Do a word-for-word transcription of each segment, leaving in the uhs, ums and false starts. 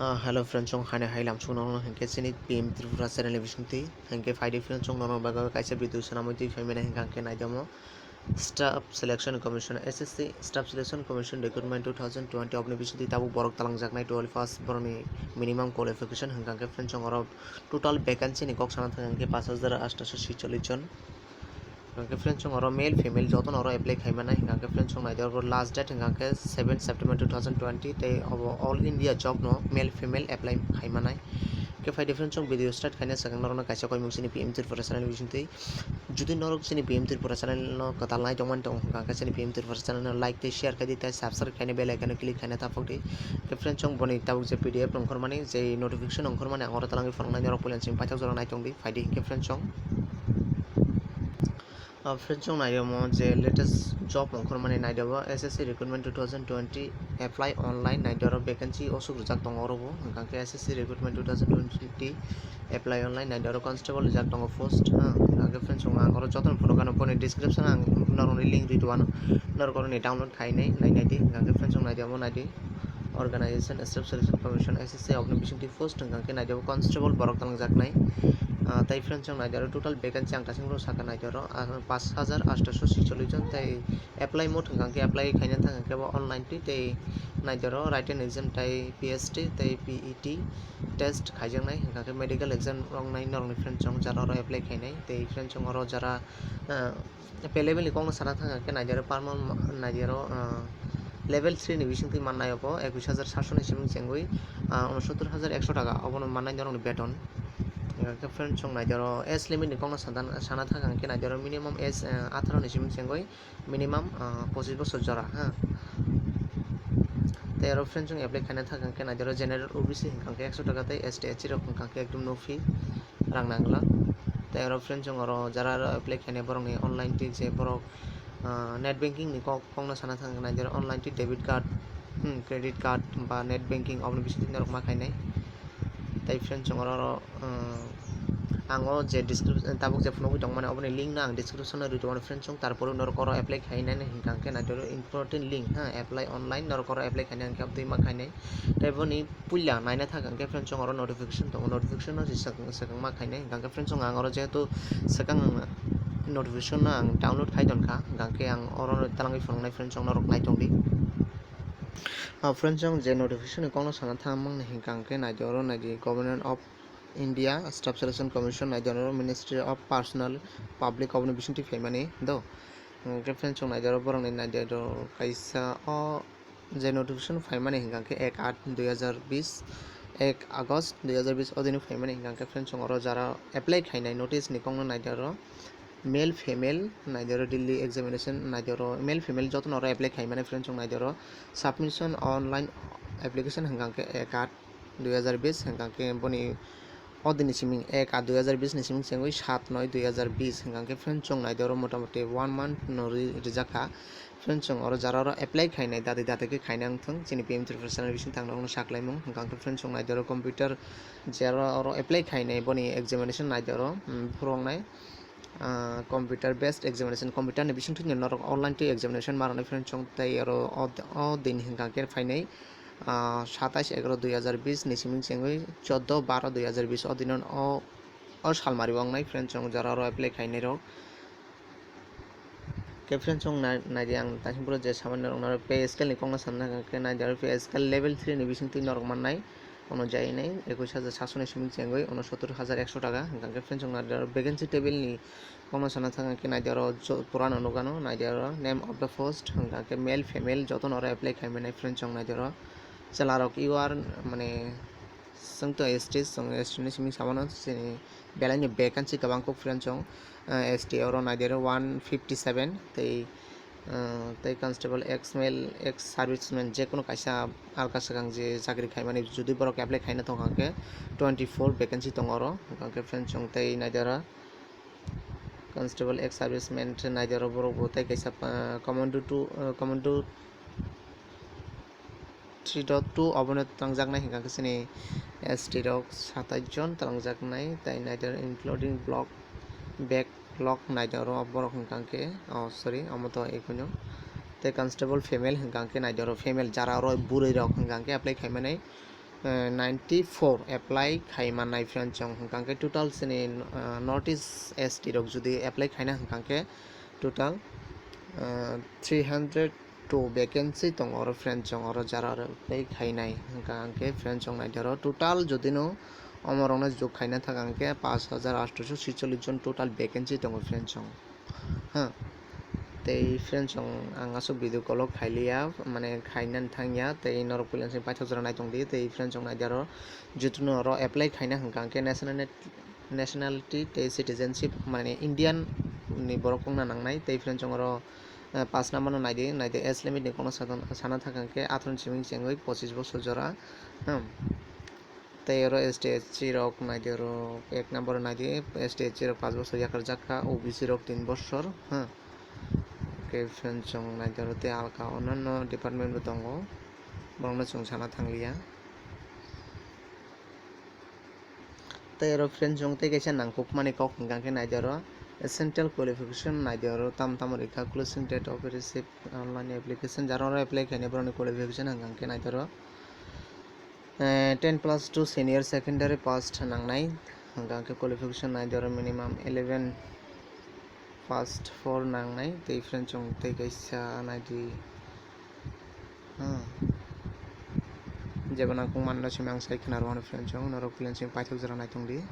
Ah, hello friends, chong hane hai lam chong nono hingke chini P M Tripura channel ni bisingtwi hingke phaidi friends, chong nono bagwi kaisa video sanamwi twi phaimani hingka hingke naidamo staff selection commission, S S C staff selection commission recruitment two thousand twenty oboni bisingtwi tabuk borok talangjaknai twelve pass borokni minimum qualification hingka hingke friends, chong oro total vacancy ni kok sana thang hingke pash hajar aatso swicholish jon. Hingke friends, chong oro male female jotono oro apply khaimani. Hingke friends, chong naidi oro last date hingke seven September two thousand twenty, tei obo all India job no male female apply khaimanai. Hingke phaidi friends, chong video start khaina swkang norokno kaisa koimung chini P M Tripura channel bisingtwi. Judi norok chini P M Tripura channel no kwtal nai tongmani tongo hingke chini P M Tripura channel no like tei share khaidi tei subscribe khaina bell icon no click khaina taphok di. Hingke friends, chong boni tabuk je P D F ongkhormani je notification ongkhormani ang oro talangwi phunuknai norok puila chini paithak jora nai tongdi. Phaidi hingke friends, chong Ah, friends, chong naidi omo je latest job ongkhormani naidi obo S S C recruitment two thousand twenty apply online naidi oro vacancy osuk rijak tongo oro bo. Hingke S S C recruitment two thousand twenty apply online naidi oro constable rijak tongo post. Ah, hingke friends, chong ang oro jotono phunukano boni description ang norokni link ri tongmano. Norok oroni download khainai nai naidi. Hingke friends, chong naidi omo naidi. Organization Staff Selection Commission, S S C oboni bisingtwi post hingka hingke naidi oro constable borok talangjaknai. Ah, tai friends, chong naidi oro total vacancy ang kasing rw saka naidi oro, ah, pash hajar aatso swicholish jon tai apply mode hingka hingke apply khaina thang hingke bo online twi tei naidi oro written exam tai P S T tai P E T test khaijaknai hingka hingke medical exam rok nai norokni friends, chong jara oro apply khainai tei friends, chong oro jara, ah, Pay level ni kokno sana thang khe naidi oro permanent naidi oro, ah, level three ni bisingtwi mannai obo ekwis hajar satsho ni siming chengwi, ah, unosottor hajar ekso taka obono mannai norokni beton. Hingkhe friend chwng naidi oro age limit ni kokno sana, sana thang khe naidi oro minimum age, ah, atharo ni siming chengwi minimum, ah, pochis bosor jora ha. Tei oro friend chwng apply khaina thang khe naidi oro general O B C hingkha khe ekso taka tei S T S C rok hingkha khe ekdom no fee. Rang nangla. Tei oro friend chwng oro jara aro apply khainai borokni online twi je borok, ah, net banking ni kok, kokno sana thang nai jora online twi debit card, hmm, credit card ba net banking oboni bisingtwi norok ma khainai. Tei friend chwng oro, oro, ah, ang o je description, tabuk je phunugwi tongmani oboni link no ang description o rwi tongmani friend chwng, tarpore norok oro apply khainani hingkha khe nai jora important link ha, apply online norok oro apply khainani hingkhe aboni ma khainai. Tei boni puila naina thang khe friend chwng oro notification tongo, notification no se swkang, swkang ma khainai. Hingkha khe friend chwng ang oro jehetu swkang notification no ang download khai donkha, hingkha khe ang oro talangwi phunuknai friend chwng norok nai tongdi. Ah, friend chwng je notification ni kokno sana thang mangni hingkha khe naidi oro naidi Government of India Staff Selection Commission naidi oro Ministry of Personal Public oboni bisingtwi phaimani do. Hingkha khe friend chwng naidi oro borokni naidi oro kaisa o je notification phaimani hingkha khe ek aat dui hajar bis, ek August dui hajar bis o dino phaimani hingkha khe friend chwng oro jara apply khainai notice ni kokno naidi oro male female naidi oro daily examination naidi oro male female jotono oro apply khaimani friend chwng naidi oro submission online application hingkha khe ek aat dui hajar bis hingkha khe boni o dini siming ek aat dui hajar bis ni siming chengwi saat noi dui hajar bis hingkha khe friend chwng naidi oro motamoti one month no ri-, rijak kha. Friend chwng oro jara oro apply khainai dati dati khe khainai wngthung chini P M Tripura channel bising tang norokno saklaimung hingkha khe friend chwng naidi oro computer jara oro apply khainai boni examination naidi oro, um, phurwngnai, ah, computer based examination, computer ni bisingtwi norok online twi examination ma rwnai friend chwng tei oro o, o din hingkha khe phainai. Ah, satais egaroh dui hajar bis ni siming chengwi choddo baroh dui hajar bis o dino o, o salmari o wngnai friend chwng jara oro apply khainai rok. Khe friend chwng nai-, naidi ang taising phuru je samani norok pay scale ni kokno sanna hwnkha khe naidi oro pay scale level three ni bisingtwi norok mannai onojai hinwi ekwis hajar satsho ni siming chengwi unosottor hajar ekso taka hwnkha khe friend chwng naidi oro vacancy table ni kokno sana thang khe naidi oro jo-, pura no nukgano naidi oro name of the post hwnkha khe male female jotono oro apply khai mannai friend chwng naidi oro chwla rok you are mane chwng to S T chwng S T ni simi samano chini belai ni vacancy kwbang kuk friend chwng, ah, S T oro naidi oro one fifty seven tei, ah, tei constable ex male ex serviceman je kono kaisa alka swkang je chakri khaimani jodi borok apply khaina tongkha khe twenty four vacancy tongo oro hwnkha khe friend chwng tei naidi oro. Constable ex serviceman naidi oro borok bo tei kaisa, ah, commando two, ah, commando three dot two obono twlangjaknai hwnkha khe chini S T rok satais jon twlangjaknai tei naidi oro including block back block naidi oro borok hwnkha khe, oh, sorry, omo to ekoino tei constable female hwnkha khe naidi oro female jara oro bwrwi rok hwnkha khe apply khaimani. ninety four apply khai mannai friend chong, hwnkha khe total chini North East S T rok jodi apply khaina hwnkha khe total three hundred two vacancy tongo oro friend chong, oro jara oro apply khainai hwnkha khe friend chong naidi oro total jodi no omo rok no jug khaina thang khe paanch hajar aatso chhollish jon total vacancy tongo friend chong. Ha. Tei friend chong ang aswk video call o khailiya, mane khainani thangya, tei norok puila se paithak jora naitongdi, tei friend chong naidi oro jotono oro apply khaina hwnkha khe national, nationality tei citizenship, mane Indian ni borok wngna nangnai, tei friend chong oro pass number no naidi, naidi age limit ni kokno sana thang khe atharo ni simi chengwi pochis bosor jora. Hmm. Tei oro S T S C rok naidi, oro ek number o naidi, S T S C rok paanch bosor yakarjak kha, O B C rok tin bosor, ha. Khe friend chong naidi oro tei alka onno department bo tongo, borokno chwng sana thangliya. Tei oro friend chong tei kaisa nangkukmani kok hwnkha khe naidi oro essential qualification naidi oro tam tamo rikha, closing date of receipt online application, jara oro apply khainai borokni qualification hwnkha khe naidi oro. Ten plus two senior secondary pass nangnai, hwnkha khe qualification naidi oro minimum eleven pass four nangnai, tei friend chong tei kaisa naidi, jeba nangkukmani no simi ang sai khwna rw ano friend chong, norok puila simi paithak jora naitongdi.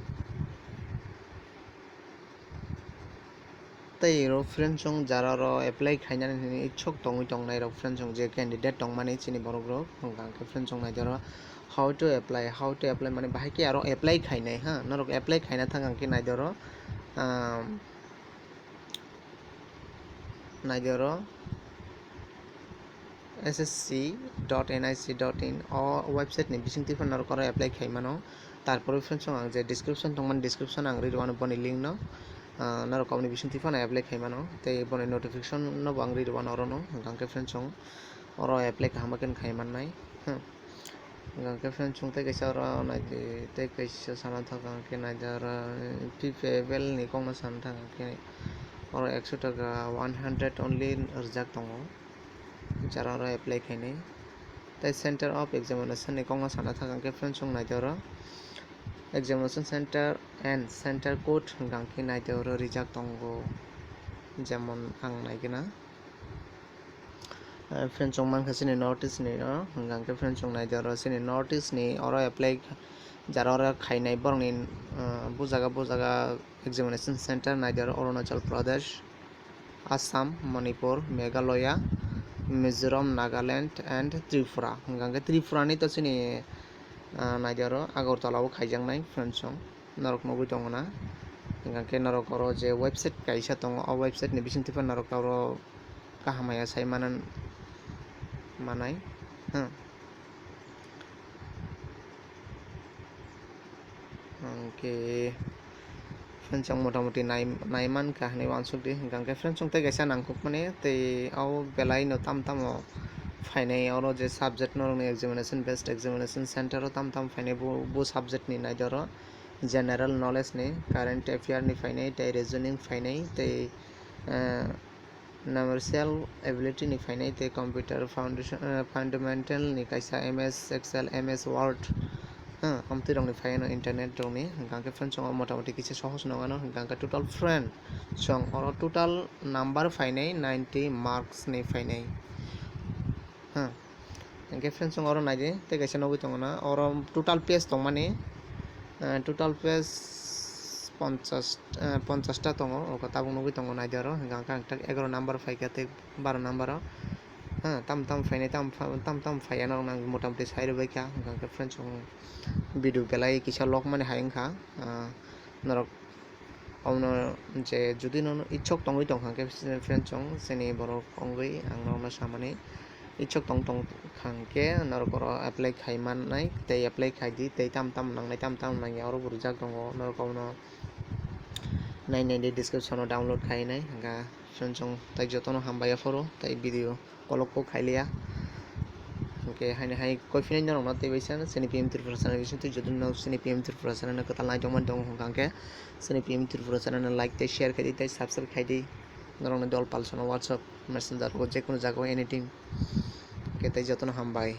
Tei oro friend chong jara oro apply khainani hwnwi ichuk tongwi tongnai rok friend chong je candidate tongmani chini borok rok hwnkha khe friend chong naidi oro how to apply, how to apply mane bahai khe aro apply khainai ha, norok apply khaina thang khe naidi oro, naidi oro S S C dot N I C dot in o website ni bisingtwi phano norok oro apply khai mano. Tarpore friends ang je description tongmani description ang ri rwano boni link no, norok oboni bisingtwi phano apply khai mano tei boni notification no bo ang ri rwano orono, hwnkha khe friends oro apply kaham khe khai mannai. Hwnkha khe friends tei kaisa oro naidi tei kaisa sana thang khe naidi oro P P F L ni kokno sana thang khe oro ekso taka one hundred only rijak tongo. Jara oro apply khainai. Tei center of examination ni kokno sana thang khe friends chwng naidi oro examination center and center code hwnkha khe naidi oro rijak tongo, jemon ang naigwna. Friends chwng mankha chini North East ni no hwnkha khe friends chwng naidi oro chini North East ni oro apply jara oro khainai borokni bujaga bujaga examination center naidi oro Arunachal Pradesh, Assam, Manipur, Meghalaya, Mizoram, Nagaland and Tripura. Hwnkha khe Tripura ni to chini naidi oro Agartala o khaijaknai friends chwng norok nugwi tongo na. Hwnkha khe norok oro je website kaisa tongo, o website ni bisingtwi phano norok oro kaham ya sai manai. Hwnkhe friends ang motamoti nai, nai mankha hinwi uansukdi. Hwnkha khe friends ang tei kaisa nangkukmani tei o belai no tam tamo phainai oro je subject norokni examination, best examination center o tam tam phainai bo, bo subject ni naidi oro general knowledge ni, current affair ni phainai tei reasoning phainai tei numerical ability ni phainai tei computer foundation, fundamental ni kaisa M S Excel, M S Word, amtwi rokni phaiano internet rokni. Hwnkha khe friends chwng motamoti kisa sohos nangano, hwnkha khe total friend chwng oro total number phainai ninety marks ni phainai. Hwnkhe friends chwng oro naidi tei kaisa nugwi tongo na, oro total page tongmani total page ponchash, ponchash ta tongo, tabuk nugwi tongo naidi oro. Hwnkha khe ang tak egaroh number phaikha tei baroh number o tam tam phainai, tam tam phaiya norok nang motamoti sai rwbaikha. Hwnkha khe friends chwng video belai kisa logmani hai wngkha norok. Omo je jodi nono ichok tongwi tongkha khe friend chwng chini borok wngwi ang norokno samani ichok tong tongkha khe norok oro apply khai mannai tei apply khai di tei tam tam nangnai tam tam nangya oro bo rijak tongo norok omo nai nai di description o download khai nai hwnkha friend chwng tei jotono hambai aphuru tei video kolok kok khailiya. Hwnkhe haino hai koi philai norokno tei bai chini P M Tripura channel bising twi jodi no chini P M Tripura channel no kwtal naitongmani tongo hwnkha hwnkhe chini P M Tripura channel no like tei share khaidi tei subscribe khaidi. Norokni dol palsano WhatsApp messenger o jekunu jagao anytime. Hwnkhe tei jotono hambai.